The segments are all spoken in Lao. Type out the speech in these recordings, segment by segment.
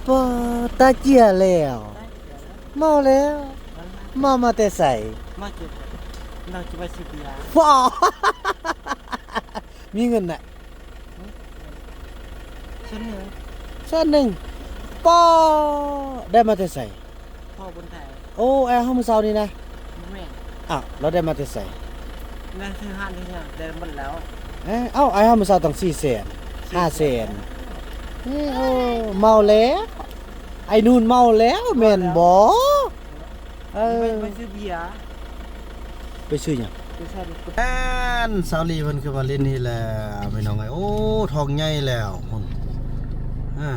ປາ ຕາເຈ້ຍແລ້ວ ເມົາແລ້ວ. ເມົາມາແຕ່ໃສ? ມາຈາກ ເຮົາຈະໄປຊື້ເບຍ. ຟ້າ ມີເງິນນະ? ແສນໜຶ່ງ. ແສນໜຶ່ງ ປ້າ ໄດ້ມາແຕ່ໃສ? ພໍ່ບຸນໄທ. ໂອ້ ອ້າຍເຮົາມື້ເຊົ້ານີ້ນະ? ບໍ່ແມ່ນ. ອ້າວ ລາວໄດ້ມາແຕ່ໃສ? ໄດ້ຊື້ຮ້ານທີ່ເຮືອນ ໄດ້ໝົດແລ້ວ. ເອີ ເອົ້າ ອ້າຍເຮົາມື້ເຊົ້າຕັ້ງສີ່ແສນ ຫ້າແສນ. ເອີ ໂອ້ ເມົາແລ້ວ ໄອ້ນູນເມົາແລ້ວແມ່ນບໍ່? ເອີ ໄປ ໄປຊື້ເບຍ. ໄປຊື້ຫຍັງ? ໄປຊື້ ແມ່ນ ສາວລີເພິ່ນຄືມາຫຼິ້ນນີ້ແຫຼະ ພີ່ນ້ອງເອີຍ. ໂອ້ ທ້ອງໃຫຍ່ແລ້ວພຸ້ນ. ອ່າ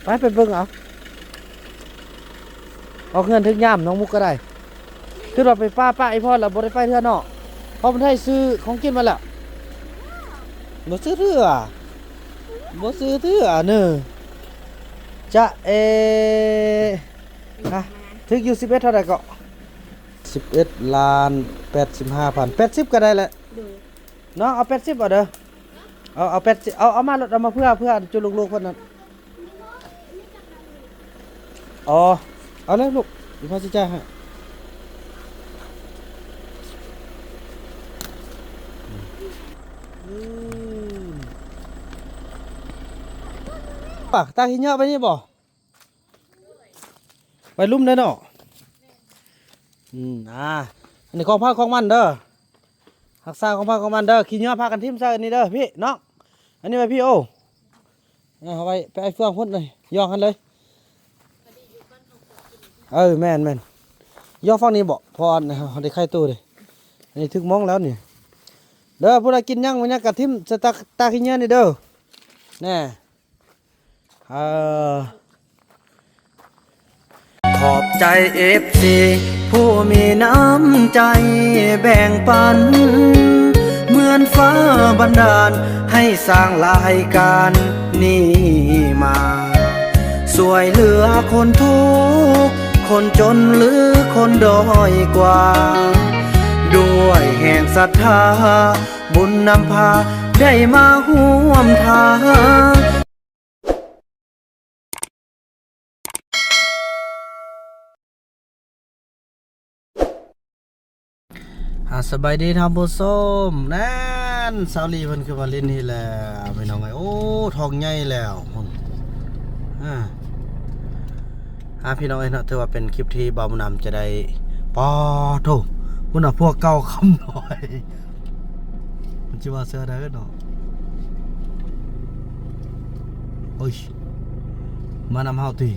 ໄປ ໄປເບິ່ງເອົາ. ອອກເຮືອນຖືກຍາມ ນ້ອງມຸກກໍໄດ້. ຄືວ່າໄປປະ ປະອີ່ພອນລະບໍ່ໄດ້ໄປເທື່ອເນາະ ເພາະມັນໄດ້ຊື້ຂອງກິນມາແລ້ວ. ບໍ່ຊື້ເທື່ອ ບໍ່ຊື້ເທື່ອເນີ. ຈະເອ ຮະ ຖືກຢູ່ສິບເອັດເທົ່າໃດເກາະ? ສິບເອັດລ້ານແປດສິບຫ້າພັນ ແປດສິບກໍໄດ້ແຫຼະ. ໂດຍ ເນາະ ເອົາແປດສິບເອົາເດີ. ເອົາ ເອົາແປດສິບ ເອົາ ເອົາມາໂລດ ເອົາມາເພື່ອ ເພື່ອຈຸລູກໆເພິ່ນນັ້ນ. ອໍ ເອົາເລີຍລູກ ອີ່ພໍ່ຊິຈ່າຍໃຫ້. ອືມ ປະ ຕາຂີ້ເຫຍື້ອໄປນີ້ບໍ່? ໄປລຸ່ມເດ້ເນາະ. ອືມ ອ່າ ອັນນີ້ຂອງໃຜຂອງມັນເດີ. ຮັກສາຂອງໃຜຂອງມັນເດີ. ຂີ້ເຫຍື້ອພາກັນຖິ້ມໃສ່ອັນນີ້ເດີ ພີ່ນ້ອງ. ອັນນີ້ໄວ້ພີ່. ໂອ້ ເອົາໄວ້ໄປໄອ້ເຟືອງພຸ້ນເລີຍ ຢອງຫັ້ນເລີຍ. ເອີ ແມ່ນໆ ຢອງຝັ່ງນີ້ບໍ ເພາະອັນເຮົາໄດ້ໄຂ່ຕູ້ເດ້. ອັນນີ້ຖືກໝ່ອງແລ້ວນີ້ເດີ. ຜູ້ໃດກິນຫຍັງມັນຫຍັງກະຖິ້ມໃສ່ຕາ ຕາຂີ້ເຫຍື້ອນີ້ເດີ ແນ່. ເອີ ຂອບໃຈເອັຟຊີຜູ້ມີນ້ຳໃຈແບ່ງປັນ ເໝືອນຟ້າບັນດານໃຫ້ສ້າງລາຍການນີ້ມາ ຊ່ວຍເຫຼືອຄົນທຸກຄົນຈົນ ຫຼື ຄົນດ້ອຍກວ່າ ດ້ວຍແຮງສັດທາ ບຸນນຳພາໄດ້ມາຮ່ວມທາງ. ອ່າ ສະບາຍດີທ່ານຜູ້ຊົມ. ນັ້ນ ສາວລີເພິ່ນຄືມາຫຼິ້ນນີ້ແຫຼະ ພີ່ນ້ອງເອີຍ. ໂອ້ ທ້ອງໃຫຍ່ແລ້ວພຸ້ນ. ອ່າ ອ່າ ພີ່ນ້ອງເອີຍເນາະ ຖືວ່າເປັນຄລິບທີ່ບ່າວບຸນນຳຈະໄດ້ ປາໂທ້ ພຸ້ນນະ ພວກເກົ່າຄຳນ້ອຍ. ມັນຊິວ່າເສືອໃດເນາະ. ໂອ້ຍ ມານຳເຮົາຕິ.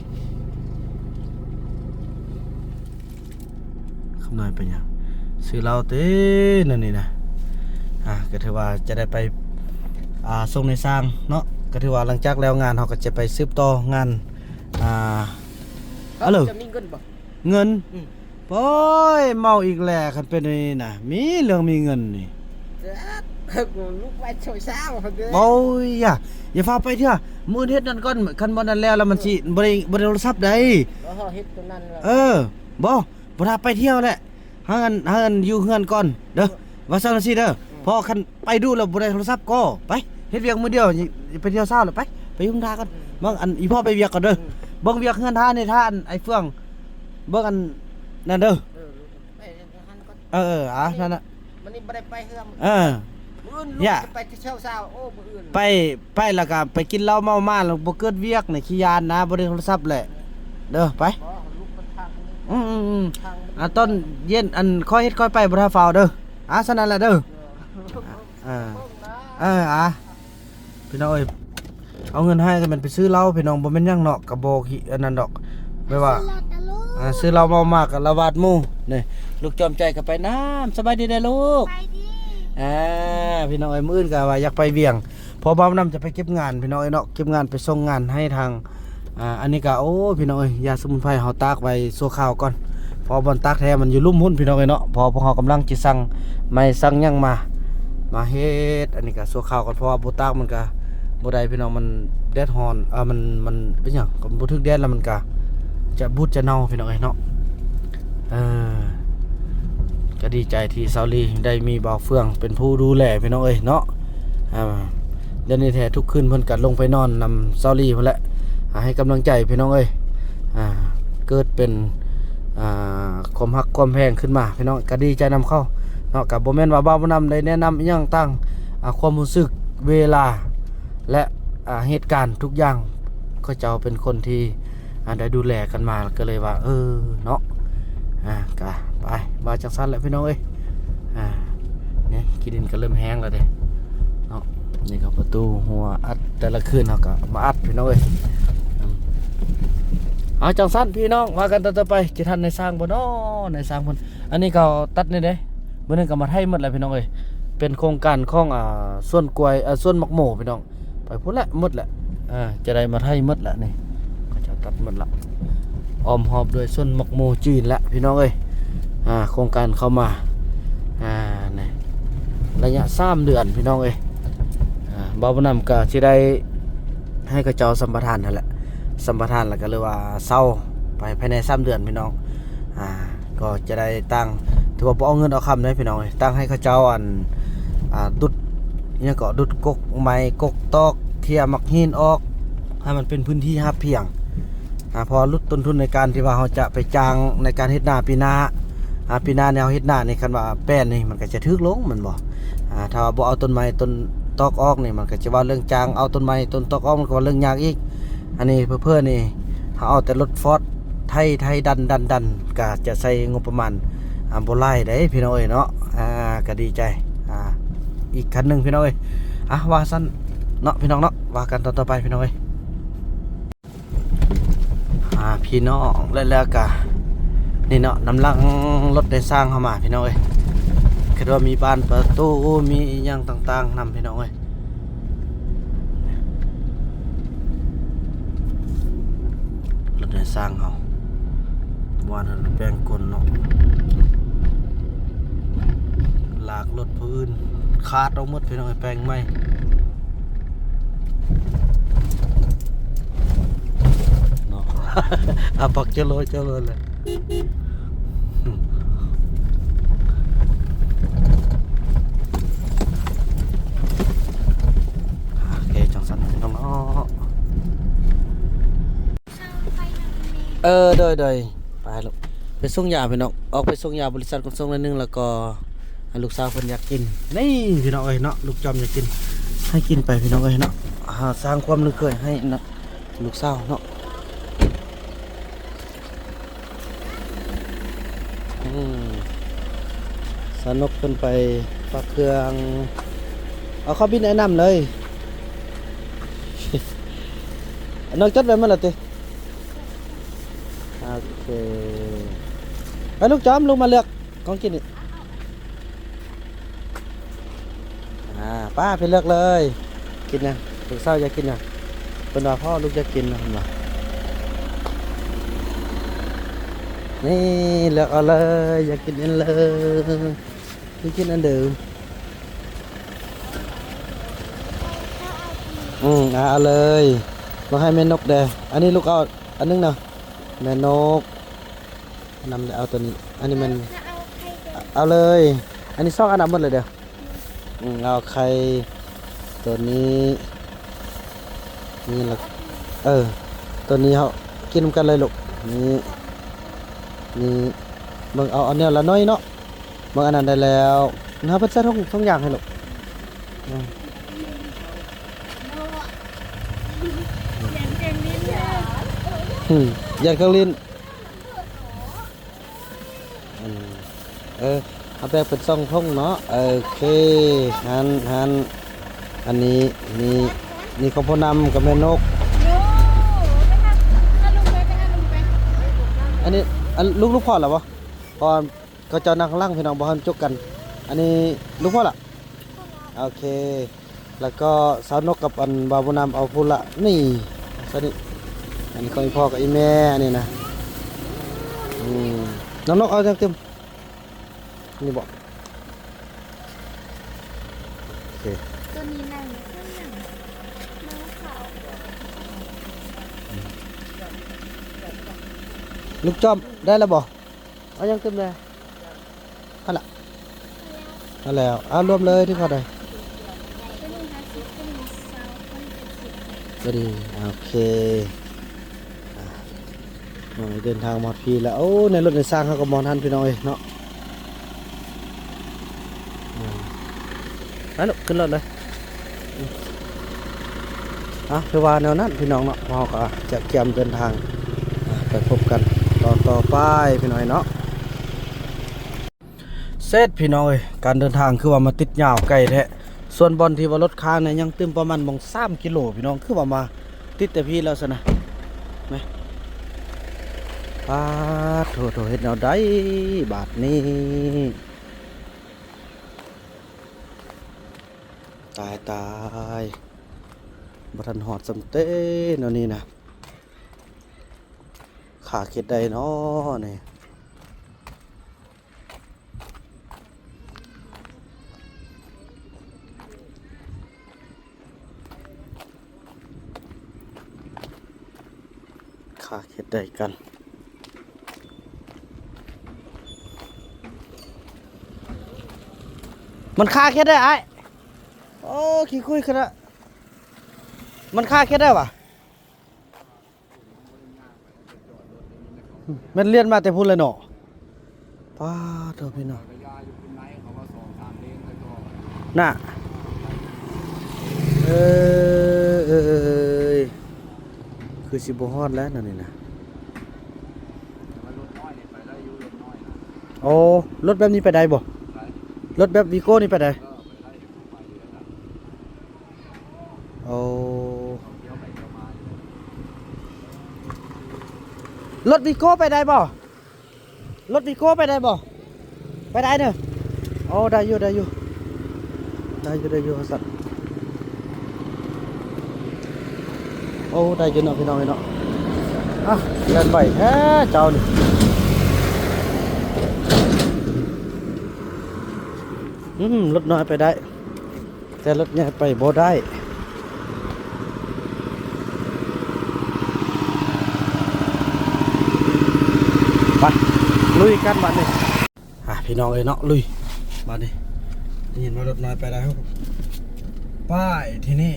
ຄຳນ້ອຍໄປຫຍັງ? ຊື້ເຫຼົ້າຕິ ນັ້ນນີ້ນະ. ອ່າ ກໍຖືວ່າຈະໄດ້ໄປ ອ່າ ສົ່ງນາຍຊ່າງເນາະ. ກໍຖືວ່າຫຼັງຈາກແລ້ວງານ ເຮົາກໍຈະໄປສືບຕໍ່ງານ. ອ່າ ເອົາເລີຍ ຈະມີເງິນບໍ່? ເງິນ? ອືມ ໂອ້ຍ ເມົາອີກແລ້ວ. ຄັນເປັນອັນນີ້ນະ ມີເລື່ອງມີເງິນນີ້. ລູກໄວ້ເຊົ້າໆ ໂອ້ຍ ຢ່າ ຢ່າຟ້າວໄປເທື່ອ. ມື້ອື່ນເຮັດນັ້ນກ່ອນ. ຄັນບໍ່ນັ້ນແລ້ວ ແລ້ວມັນຊິ ອືມ ບໍ່ໄດ້ ບໍ່ໄດ້ໂທລະສັບໃດ. ເອີ ເຮັດຕົວນັ້ນແລ້ວ. ເອີ ບໍ່ ບໍ່ຖ້າໄປທ່ຽວແຫຼະ. ຫາອັນ ຫາອັນຢູ່ເຮືອນກ່ອນເດີ. ເອີ ວ່າຊັ້ນວ່າຊີ້ເດີ. ອືມ ເພາະຄັນໄປດຸແລ້ວບໍ່ໄດ້ໂທລະສັບກໍໄປເຮັດວຽກມື້ດຽວ. ຢ່າໄປທ່ຽວເຊົ້າແລ້ວ. ໄປ ໄປຢູ່ທ່າກ່ອນ. ອືມ ເບິ່ງອັນ ອີ່ພໍ່ໄປວຽກກ່ອນເດີ. ອືມ ເບິ່ງວຽກເຮືອນທ່ານນີ້ ທ່ານໄອ້ເຟືອງ. ເບິ່ງອັນນັ້ນເດີ. ເອີ ເອີ ອ່າ ນັ້ນນະ ມື້ນີ້ບໍ່ໄດ້ໄປເຮືອນ. ເອີ ມື້ອື່ນລູກຈະໄປແຕ່ເຊົ້າໆ. ໂອ້ ມື້ອື່ນ ໄປ ໄປແລ້ວກໍໄປກິນເຫຼົ້າເມົາມາ ແລ້ວບໍ່ເກີດວຽກນີ້ ຂີ້ຢ້ານນະ ບໍ່ໄດ້ໂທລະສັບແຫຼະເດີ. ໄປ ອືມໆໆ ອ່າ ຕອນເຢັນ ອັນ ຄ່ອຍເຮັດຄ່ອຍໄປ ບໍ່ຖ້າຟ້າວເດີ. ອ່າ ຊັ້ນນັ້ນແຫຼະເດີ. ເອີ ເອີ ອ່າ ພີ່ນ້ອງເອີຍ ເອົາເງິນໃຫ້ກໍແມ່ນໄປຊື້ເຫຼົ້າ ພີ່ນ້ອງ. ບໍ່ແມ່ນຫຍັງເນາະ ກໍບໍ່ ອັນນັ້ນດອກ ແບບວ່າ ຊື້ເຫຼົ້າເມົາມາກໍລະວາດໝູ່. ນີ້ ລູກຈອມໃຈກໍໄປນຳ. ສະບາຍດີເດີລູກ. ສະບາຍດີ. ອ່າ ພີ່ນ້ອງເອີຍ ມື້ອື່ນກໍວ່າຢາກໄປວຽງ ເພາະບ່າວນຳຈະໄປເກັບງານ ພີ່ນ້ອງເອີຍເນາະ. ເກັບງານໄປສົ່ງງານໃຫ້ທາງ ອ່າ ອັນນີ້ກໍ ໂອ້ ພີ່ນ້ອງເອີຍ ຢາສະໝຸນໄພເຮົາຕາກໄວ້ຊົ່ວຄາວກ່ອນ ເພາະວ່າບ່ອນຕາກແທ້ມັນຢູ່ລຸ່ມພຸ້ນ ພີ່ນ້ອງເອີຍເນາະ. ເພາະພວກເຮົາກຳລັງຊິສັ່ງໄມ້ສັ່ງຫຍັງມາ ມາເຮັດ. ອັນນີ້ກໍຊົ່ວຄາວກ່ອນ ເພາະວ່າບໍ່ຕາກມັນກໍບໍ່ໄດ້ ພີ່ນ້ອງ. ມັນແດດຮ້ອນ ເອີ ມັນ ມັນເປັນຫຍັງ ມັນບໍ່ຖືກແດດ ແລ້ວມັນກໍຈະບູດຈະເນົ່າ ພີ່ນ້ອງເອີຍເນາະ. ເອີ ກໍດີໃຈທີ່ສາວລີໄດ້ມີບ່າວເຟືອງເປັນຜູ້ດູແລ ພີ່ນ້ອງເອີຍເນາະ. ອ່າ ດຽວນີ້ແທ້ ທຸກຄືນເພິ່ນກໍລົງໄປນອນນຳຊາວລີພຸ້ນແຫຼະ ອ່າ ໃຫ້ກຳລັງໃຈພີ່ນ້ອງເອີຍ. ອ່າ ເກີດເປັນ ອ່າ ຄວາມຮັກຄວາມແພງຂຶ້ນມາ ພີ່ນ້ອງກໍດີໃຈນຳເຂົາເນາະ. ກໍບໍ່ແມ່ນວ່າບ່າວບຸນນຳໄດ້ແນະນຳອີ່ຫຍັງຕ່າງ ອ່າ ຄວາມຮູ້ສຶກ ເວລາ ແລະ ອ່າ ເຫດການທຸກຢ່າງ ເຂົາເຈົ້າເປັນຄົນທີ່ ອ່າ ໄດ້ດູແລກັນມາ ກໍເລີຍວ່າ ເອີ ເນາະ ອ່າ ກະໄປ ວ່າຈັ່ງຊັ້ນແຫຼະພີ່ນ້ອງເອີຍ. ອ່າ ນີ້ ຂີ້ດິນກໍເລີ່ມແຫ້ງແລ້ວເດ້ເນາະ. ນີ້ກໍປະຕູຫົວອັດ ແຕ່ລະຄືນເຮົາກໍມາອັດພີ່ນ້ອງເອີຍ. ອືມ ເອົາ ຈັ່ງຊັ້ນພີ່ນ້ອງ ວ່າກັນຕອນຕໍ່ໄປ ຈະທັນນາຍຊ່າງບໍ່ເນາະ ນາຍຊ່າງເພິ່ນ. ອັນນີ້ກໍຕັດນີ້ເດ້ ມື້ໜຶ່ງກໍມາໄຖໝົດແລ້ວພີ່ນ້ອງເອີຍ. ເປັນໂຄງການຂອງ ອ່າ ສວນກ້ວຍ ເອີ ສວນໝາກໂມພີ່ນ້ອງ. ໄປພຸ້ນແຫຼະ ໝົດແຫຼະ ອ່າ ຈະໄດ້ມາໄຖໝົດແຫຼະນີ້ ເຂົາເຈົ້າຕັດໝົດລະ ອ້ອມຮອບດ້ວຍສວນໝາກໂມຈີນແຫຼະພີ່ນ້ອງເອີຍ. ອ່າ ໂຄງການເຂົ້າມາ ອ່າ ໃນໄລຍະສາມເດືອນພີ່ນ້ອງເອີຍ. ອ່າ ບ່າວບຸນນຳກໍຊິໄດ້ໃຫ້ເຂົາເຈົ້າສຳປະທານຫັ້ນແຫຼະ ສຳປະທານແລ້ວກໍເລີຍວ່າເຊົ່າໄປພາຍໃນສາມເດືອນພີ່ນ້ອງ. ອ່າ ກໍຈະໄດ້ຕັ້ງ ຖືວ່າບໍ່ເອົາເງິນເອົາຄຳເດ້ພີ່ນ້ອງເອີຍ ຕັ້ງໃຫ້ເຂົາເຈົ້າ ອັນ ອ່າ ດຸດ ຫຍັງເກາະ ດຸດກົກໄມ້ກົກຕອກ ເຄຍໝາກຫີນອອກ ໃຫ້ມັນເປັນພື້ນທີ່ຮາບພຽງ. ອ່າ ເພາະວ່າຫຼຸດຕົ້ນທຶນໃນການທີ່ວ່າເຮົາຈະໄປຈ້າງໃນການເຮັດນາປີໜ້າ. ອ່າ ປີໜ້ານີ້ເຮົາເຮັດນານີ້ ຄັນວ່າແປນນີ້ມັນກໍຈະຖືກລົງແມ່ນບໍ່? ອ່າ ຖ້າວ່າບໍ່ເອົາຕົ້ນໄມ້ຕົ້ນຕອກອອກນີ້ ມັນກໍຈະວ່າເລື່ອງຈ້າງເອົາຕົ້ນໄມ້ຕົ້ນຕອກອອກ ມັນກໍວ່າເລື່ອງຍາກອີກ. ອັນນີ້ເຜີໆນີ້ ເຮົາເອົາແຕ່ລົດຟອດໄຖ ໄຖດັນ ດັນ ດັນ ກະຈະໃຊ້ງົບປະມານ ອ່າ ບໍ່ຫຼາຍໃດ໋ພີ່ນ້ອງເອີຍເນາະ. ອ່າ ກະດີໃຈ ອ່າ ອີກຄັນໜຶ່ງພີ່ນ້ອງເອີຍ. ອ່ະ ວ່າຊັ້ນເນາະພີ່ນ້ອງເນາະ ວ່າກັນຕອນຕໍ່ໄປພີ່ນ້ອງເອີຍ. ອ່າ ພີ່ນ້ອງ ແລະ ແລ້ວກະນີ້ເນາະ ນຳຫຼັງລົດໂດຍສານເຮົາມາພີ່ນ້ອງເອີຍ. ຄືວ່າມີບານປະຕູ ມີອີ່ຫຍັງຕ່າງໆນຳພີ່ນ້ອງເອີຍ. ລົດໂດຍສານເຮົາ ວ່ານັ້ນແປງກົ້ນເນາະ ລາກລົດຜູ້ອື່ນຂາດອອກໝົດພີ່ນ້ອງເອີຍ ແປງໃໝ່ເນາະ. ອາ ປັກຈະໂລຍ ຈະໂລຍແຫຼະ. ໂອເຄ ຈັ່ງຊັ້ນພີ່ນ້ອງເນາະ. ເອີ ໂດຍໆ ໄປລູກ ໄປສົ່ງຢາພີ່ນ້ອງ ອອກໄປສົ່ງຢາບໍລິສັດຂົນສົ່ງໜ້ອຍໜຶ່ງ ແລ້ວກໍໃຫ້ລູກສາວເພິ່ນຢາກກິນ. ນີ້ພີ່ນ້ອງເອີຍເນາະ ລູກຈອມຢາກກິນ ໃຫ້ກິນໄປພີ່ນ້ອງເອີຍເນາະ. ຫາສ້າງຄວາມລຶກເຄີຍໃຫ້ນະ ລູກສາວເນາະ. ອືມ ສາວນົກເພິ່ນໄປຝາກເຄື່ອງ ເອົາເຂົ້າບິນໄອ້ນຳເລີຍ. ນ້ອງຈົດໄວ້ໝົດແລ້ວຕິ? ໂອເຄ ໄປລູກຈອມ ລູກມາເລືອກຂອງກິນນີ້. ອ່າ ປ້າ ໄປເລືອກເລີຍ ກິນຫຍັງ? ລູກສາວຢາກກິນຫຍັງ? ເພິ່ນວ່າ ພໍ່ ລູກຢາກກິນ ເພິ່ນວ່າ. ນີ້ ເລືອກເອົາເລີຍ ຢາກກິນອັນເລີຍ ຄືກິນອັນເດີມ. ອືມ ອ່າ ເອົາເລີຍ ມາໃຫ້ແມ່ນົກແດ່. ອັນນີ້ລູກເອົາອັນໜຶ່ງນະ ແມ່ນົກ. ນຳ ເອົາໂຕນີ້ ອັນນີ້ແມ່ນ ເອົາໄຂ່ແດງ ເອົາເລີຍ ອັນນີ້ສອງອັນເອົາໝົດເລີຍເດີ້. ອືມ ເອົາໄຂ່ໂຕນີ້ ນີ້ລະ ເອີ ໂຕນີ້ເຮົາກິນນຳກັນເລີຍລູກ. ນີ້ ນີ້ ເບິ່ງເອົາອັນແນວລະໜ້ອຍເນາະ ເບິ່ງອັນນັ້ນໄດ້ແລ້ວ ເຮົາເພິ່ນໃສ່ຖົງ ຖົງຢາງໃຫ້ລູກ. ອືມ ຢ້ານເຄື່ອງຫຼິ້ນ ອືມ ຢ້ານເຄື່ອງຫຼິ້ນ. ອັນ ເອີ ເອົາແບ່ງເປັນສອງຖົງເນາະ. ໂອເຄ ຫັ້ນ ຫັ້ນ ອັນນີ້ ນີ້ ນີ້ຂອງພໍ່ນຳກັບແມ່ນົກ. ອັນນີ້ ອັນ ລູກ ລູກພໍ້ແລ້ວບໍ່? ເພາະວ່າເຂົາເຈົ້ານັ່ງຂ້າງຫຼັງ ພີ່ນ້ອງ ບໍ່ທັນຈົກກັນ. ອັນນີ້ລູກພໍ້ລະ? ໂອເຄ. ແລ້ວກໍສາວນົກກັບອັນບ່າວບຸນນຳເອົາພຸ້ນລະ ນີ້ ຊະນີ້ ອັນນີ້ຂອງອີ່ພໍ່ກັບອີ່ແມ່ ອັນນີ້ນະ. ອືມ ນ້ອງນົກເອົາຫຍັງຕື່ມ ນີ້ບໍ? ໂອເຄ ຕົວນີ້ນະ ລູກຈອມ ໄດ້ແລ້ວບໍ? ເອົາຫຍັງຕື່ມແດ່? ຫັ້ນລະ ເອົາແລ້ວ ເອົາລວມເລີຍທີ່ເຂົາໄດ້. ຕົວນີ້ຫ້າສິບ ຕົວນີ້ຊາ ພໍດີ ໂອເຄ ອ່າ ເດີນທາງມາຮອດພີ້ແລ້ວ. ໂອ້ ໃນລົດໃນສາງເຮົາກໍມອງທັນ ພີ່ນ້ອງເອີຍເນາະ. ອ່າ ໄປລູກ ຂຶ້ນລົດເລີຍ. ອ່າ ຖືວ່າແນວນັ້ນ ພີ່ນ້ອງເນາະ, ເຮົາກໍຈະກຽມເດີນທາງ ອ່າ ໄປພົບກັນຕອນຕໍ່ໄປ ພີ່ນ້ອງເນາະ. ເສັດ ພີ່ນ້ອງເອີຍ, ການເດີນທາງຄືວ່າມາຕິດຍາວໄກແທ້. ສ່ວນບ່ອນທີ່ວ່າລົດຄ້າງນີ້ຍັງຕື່ມປະມານໝ່ອງສາມກິໂລ ພີ່ນ້ອງ, ຄືວ່າມາຕິດແຕ່ພີ້ແລ້ວຊັ້ນນະ. ແມະ ປາດໂທ້ ເຮັດແນວໃດບາດນີ້? ຕາຍ ຕາຍ ບໍ່ທັນຮອດຊ້ຳເຕ ແນວນີ້ນະ. ຂ້າເຮັດໄດ້ເນາະນີ້. ຂ້າເຮັດໄດ້ກັນ. ມັນຂ້າເຮັດໄດ້ ອ້າຍ. ໂອ້ ຂີ້ຄຸຍຂະໜາດ. ມັນຂ້າເຮັດໄດ້ຫວາ? ແມ່ນລຽນມາແຕ່ພຸ້ນແຫຼະເນາະ. ປາດໂທ້ ພີ່ນ້ອງ ນະ. ເອີ ເອີ ຄືຊິບໍ່ຮອດແລ້ວແນວນີ້ນະ. ໂອ້ ລົດແບບນີ້ໄປໄດ້ບໍ່? ລົດແບບວີໂກ້ນີ້ໄປໄດ້? ໂອ້ ລົດວີໂກ້ໄປໄດ້ບໍ່? ລົດວີໂກ້ໄປໄດ້ບໍ່? ໄປໄດ້ເດີ. ໂອ້ ໄດ້ຢູ່ ໄດ້ຢູ່ ໄດ້ຢູ່ ໄດ້ຢູ່ ວ່າຊັ້ນ. ໂອ້ ໄດ້ຢູ່ເນາະ ພີ່ນ້ອງເອີຍເນາະ. ອ່ະ ແລ່ນໄວແທ້ເຈົ້ານີ້. ອືມ ລົດນ້ອຍໄປໄດ້ ແຕ່ລົດໃຫຍ່ໄປບໍ່ໄດ້. ໄປ ລຸຍກັນບາດນີ້. ອ່ະ ພີ່ນ້ອງເອີຍເນາະ ລຸຍບາດນີ້. ໄດ້ຍິນວ່າລົດນ້ອຍໄປໄດ້ ເຮົາໄປທີ່ນີ້.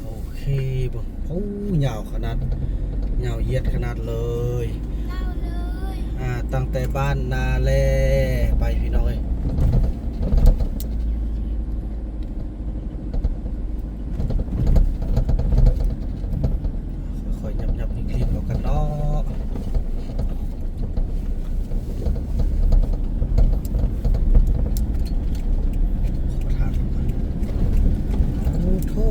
ໂອເຄ ເບິ່ງ ໂອ້ ຍາວຂະໜາດ ຍາວຢຽດຂະໜາດເລີຍ. ຍາວເລີຍ ອ່າ ຕັ້ງແຕ່ບ້ານນາແລໄປ ພີ່ນ້ອງເອີຍ. ຄ່ອຍໆ ຫຍັບໆ ຫຼີກໆ ເອົາກັນເນາະ. ຂໍປະທານກ່ອນ. ໂອ້ໂທ້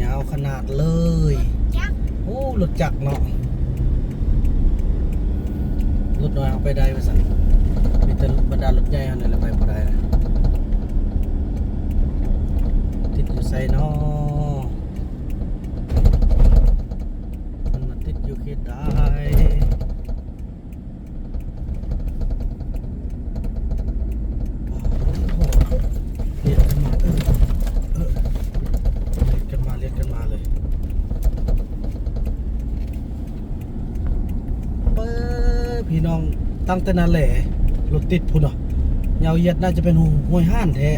ຍາວຂະໜາດເລີຍ. ໂອ້ ລົດຈັກເນາະ. ລົດນ້ອຍເຮົາໄປໄດ້ວ່າຊັ້ນ, ມີແຕ່ບັນດາລົດໃຫຍ່ເຮົານີ້ແຫຼະໄປບໍ່ໄດ້ນະ. ຕິດຢູ່ໃສເນາະ? ມັນມາຕິດຢູ່ເຂດໃດ? ລຽນກັນມາ ເອີ ເອີ ລຽນກັນມາ ລຽນກັນມາເລີຍ. ເປີ ພີ່ນ້ອງ, ຕັ້ງແຕ່ນາແລລົດຕິດພຸ້ນເນາະ, ຍາວຢຽດ ໜ້າຈະເປັນຫ້ວຍຫ້ານແທ້.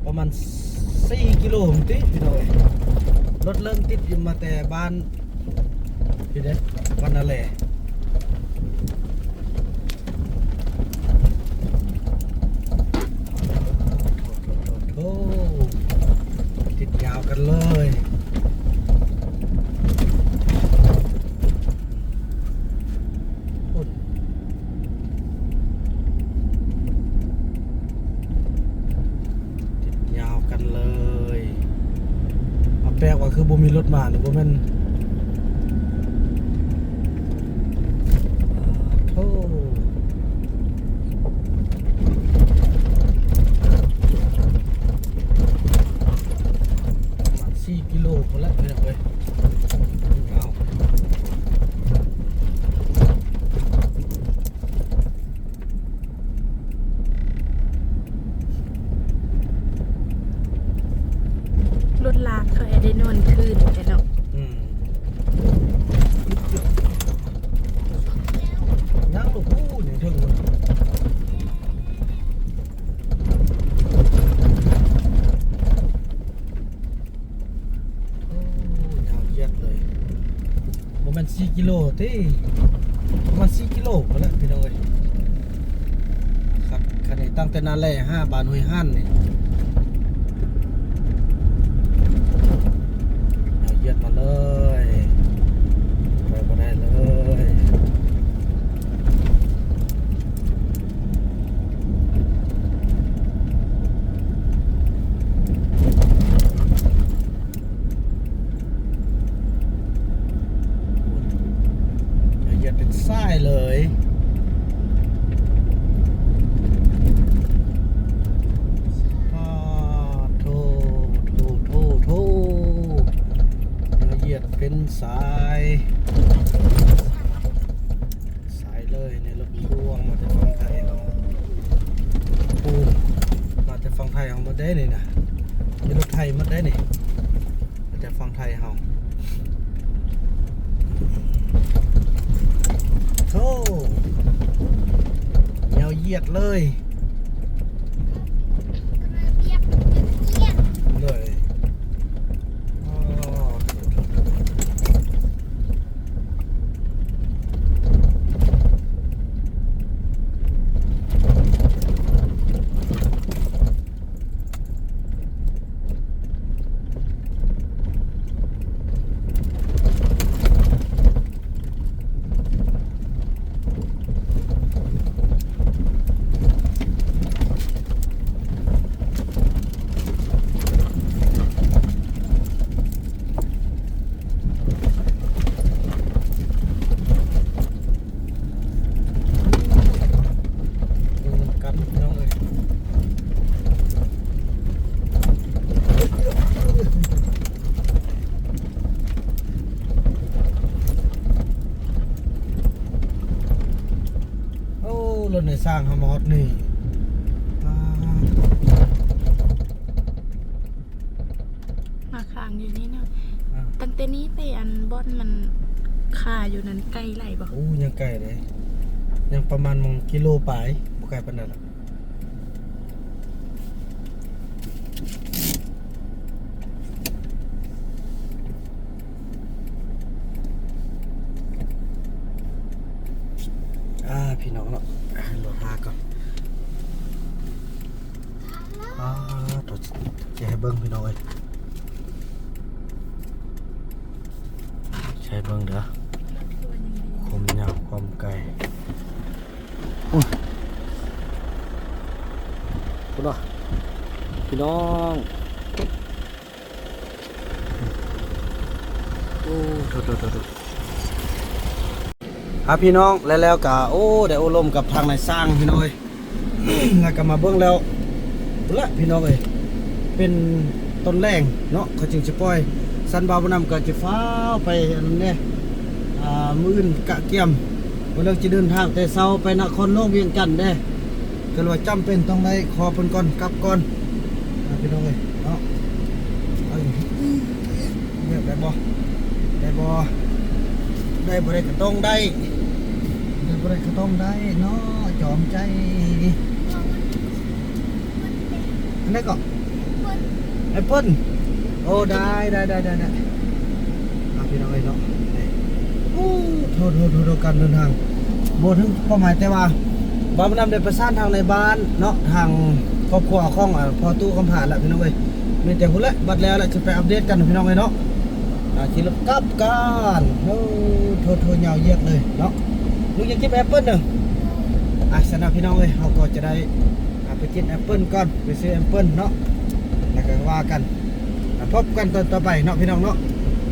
ປະມານສີ່ກິໂລພຸ້ນຕິ ພີ່ນ້ອງເອີຍ. ລົດເລີ່ມຕິດຢູ່ມາແຕ່ບ້ານ ພີ້ເດ້ ວັນນາແລ. ໂອ້ ຕິດຍາວກັນເລີຍ. ພຸ້ນ ຕິດຍາວກັນເລີຍ. ມາແປກວ່າຄືບໍ່ມີລົດມານີ້ ບໍ່ແມ່ນ ໂອ້ ປະມານສີ່ກິໂລພຸ້ນແຫຼະ ພີ່ນ້ອງເອີຍ. ຍາວ. ລົດລາງເຂົາໃຫ້ໄດ້ນອນຄືນແທ້ເນາະ. ອືມ ຍັງລູກ ໂອ້ ຍັງເທິງພຸ້ນ. ກິໂລຕິ ປະມານສີ່ກິໂລພຸ້ນແຫຼະພີ່ນ້ອງເອີຍ. ຄັນນີ້ຕັ້ງແຕ່ນາແລຫາບ້ານຫ້ວຍຫານນີ້ ຢຽດມາເລີຍ ໄປບໍ່ໄດ້ເລີຍ. ຢຽດເປັນສາຍເລີຍ ປາດໂທ້ ໂທ້ ໂທ້ ໂທ້ ຢຽດເປັນສາຍ ສາຍເລີຍໃນລົດພວງມາແຕ່ຝັ່ງໄທເນາະ. ໂອ້ ມາແຕ່ຝັ່ງໄທເຮົາໝົດເດ້ນີ້ນະ ມີລົດໄຖໝົດເດ້ນີ້ ມາແຕ່ຝັ່ງໄທເຮົາ. ໂທ້ ຍາວຢຽດເລີຍ ເລີຍ. ອໍ ເບິ່ງນຳກັນພີ່ນ້ອງເອີຍ. ໂອ້ ລົດໂດຍສານເຮົາມາຮອດນີ້ ປາດ. ມາຄ້າງຢູ່ນີ້ເນາະ. ອ່າ ຕັ້ງແຕ່ນີ້ໄປອັນບ່ອນມັນຄາຢູ່ນັ້ນໄກຫຼາຍບໍ່? ໂອ້ ຍັງໄກເດ້ ຍັງປະມານໝ່ອງກິໂລປາຍ ບໍ່ໄກປານໃດດອກ. ອ່າ ພີ່ນ້ອງເນາະ ອ່າ ລໍຖ້າກ່ອນ. ອ່າ ໂຕ ຊິໃຫ້ເບິ່ງພີ່ນ້ອງເອີຍ ໃຫ້ເບິ່ງເດີ ຄວາມຍາວຄວາມໄກ. ໂອ້ຍ ພຸ້ນວ່າ ພີ່ນ້ອງ. ໂອ້ ໂຖ ໂຖ ໂຖ ໂຖ ອ່າ ພີ່ນ້ອງ ແລ້ວ ແລ້ວກະ ໂອ້ ໄດ້ໂອ້ລົມກັບທາງນາຍຊ່າງ ພີ່ນ້ອງເອີຍ ແລ້ວກະມາເບິ່ງແລ້ວ ພຸ້ນລະ ພີ່ນ້ອງເອີຍ ເປັນຕອນແລງເນາະ ເຂົາຈຶ່ງຊິປ່ອຍ. ຊັ້ນບ່າວບຸນນຳກໍຈະຟ້າວໄປອັນນັ້ນເດ້ ອ່າ ມື້ອື່ນກະກຽມ ວ່າເລື່ອງຈະເດີນທາງແຕ່ເຊົ້າໄປນະຄອນຫຼວງວຽງຈັນເດ້. ກໍເລີຍວ່າຈຳເປັນຕ້ອງໄດ້ຂໍເພິ່ນກ່ອນ ກັບກ່ອນ ອ່າ ພີ່ນ້ອງເອີຍເນາະ. ເອົາ ເລືອກໄດ້ບໍ່ ໄດ້ບໍ່ ໄດ້ບໍ່ໄດ້ກໍຕ້ອງໄດ້ ໄດ້ບໍ່ໄດ້ກໍຕ້ອງໄດ້ເນາະ ຈອມໃຈ. ອັນໃດກໍ ແອັບເປິ້ນ ໂອ້ ໄດ້ ໄດ້ ໄດ້ ໄດ້ ອ່າ ພີ່ນ້ອງເອີຍເນາະ ໂອ້ ໂທ ໂທ ໂທ ໂທ ການເດີນທາງບໍ່ເຖິງເປົ້າໝາຍ ແຕ່ວ່າບ່າວບຸນນຳໄດ້ປະສານທາງໃນບ້ານເນາະ ທາງຄອບຄົວຂອງ ອ່າ ພໍ່ຕູ້ຄຳຜາແລ້ວ ພີ່ນ້ອງເອີຍ. ມີແຕ່ພຸ້ນແຫຼະ ບັດແລ້ວແຫຼະ ຈະໄປອັບເດດກັນ ພີ່ນ້ອງເອີຍເນາະ. ອ່າ ຂີ່ລົດກັບກັນ ໂອ້ ໂທ ໂທ ຍາວຢຽດເລີຍເນາະ. ລູກຢາກກິນແອັບເປິ້ນເດີ ອ່າ ຊັ້ນນະ ພີ່ນ້ອງເອີຍ ເຮົາກໍຈະໄດ້ ອ່າ ໄປກິນແອັບເປິ້ນກ່ອນ ໄປຊື້ແອັບເປິ້ນເນາະ ແລ້ວກໍວ່າກັນ ອ່າ ພົບກັນຕອນຕໍ່ໄປເນາະ ພີ່ນ້ອງເນາະ.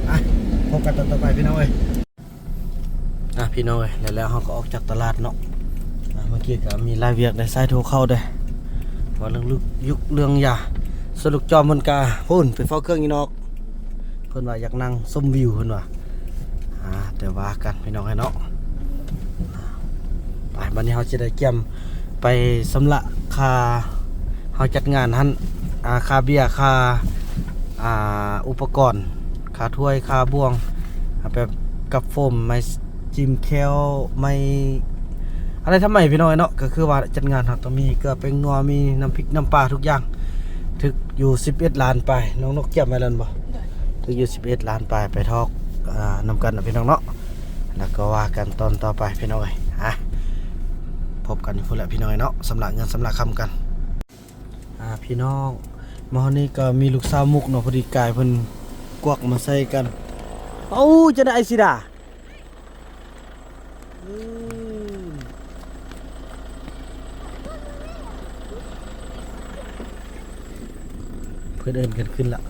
ອ່າ ພົບກັນຕອນຕໍ່ໄປ ພີ່ນ້ອງເອີຍ. ອ່າ ພີ່ນ້ອງເອີຍ ແລ້ວ ແລ້ວເຮົາກໍອອກຈາກຕະຫຼາດເນາະ. ອ່າ ເມື່ອກີ້ກໍມີຫຼາຍວຽກໄດ້ ສາຍໂທເຂົ້າເດ້ ວ່າເລື່ອງ ເລື່ອງຢາ ສ່ວນລູກຈອມເພິ່ນກະພຸ້ນ ໄປເຝົ້າເຄື່ອງຢູ່ນອກ ເພິ່ນວ່າຢາກນັ່ງຊົມວິວ ເພິ່ນວ່າ ອ່າ ແຕ່ວ່າກັນ ພີ່ນ້ອງເອີຍເນາະ. ອ່າ ໄປ ບັດນີ້ເຮົາຊິໄດ້ກຽມໄປຊຳລະຄ່າເຮົາຈັດງານຫັ້ນ ອ່າ ຄ່າເບຍ ຄ່າ ອ່າ ອຸປະກອນ ຄ່າຖ້ວຍ ຄ່າບ່ວງ ອ່າ ແບບກັບໂຟມ ໄມ້ ຈິ້ມແຂ້ວ ໄມ້ ອາໄລທຳໄມ ພີ່ນ້ອງເອີຍເນາະ. ກໍຄືວ່າຈັດງານເຮົາຕ້ອງມີເກືອແປ້ງນົວ ມີນ້ຳພິກນ້ຳປາທຸກຢ່າງ ຖືກຢູ່ສິບເອັດລ້ານປາຍ. ນ້ອງນົກກຽມໄວ້ແລ້ວແມ່ນບໍ່? ຖືກຢູ່ສິບເອັດລ້ານປາຍ ໄປທອກ ອ່າ ນຳກັນນະ ພີ່ນ້ອງເນາະ. ແລ້ວກໍວ່າກັນຕອນຕໍ່ໄປພີ່ນ້ອງເອີຍ. ອ່ະ ພົບກັນຢູ່ພຸ້ນແຫຼະພີ່ນ້ອງເອີຍເນາະ, ຊຳລະເງິນຊຳລະຄຳກັນ. ອ່າ ພີ່ນ້ອງ ມາຮອດນີ້ກໍມີລູກສາວມຸກເນາະ, ພໍດີກາຍເພິ່ນກວັກມາໃສ່ກັນ. ເອົາ ຈັ່ງໃດໄອ້ສີດາ? ເພິ່ນເອີ້ນກັນຂຶ້ນລະ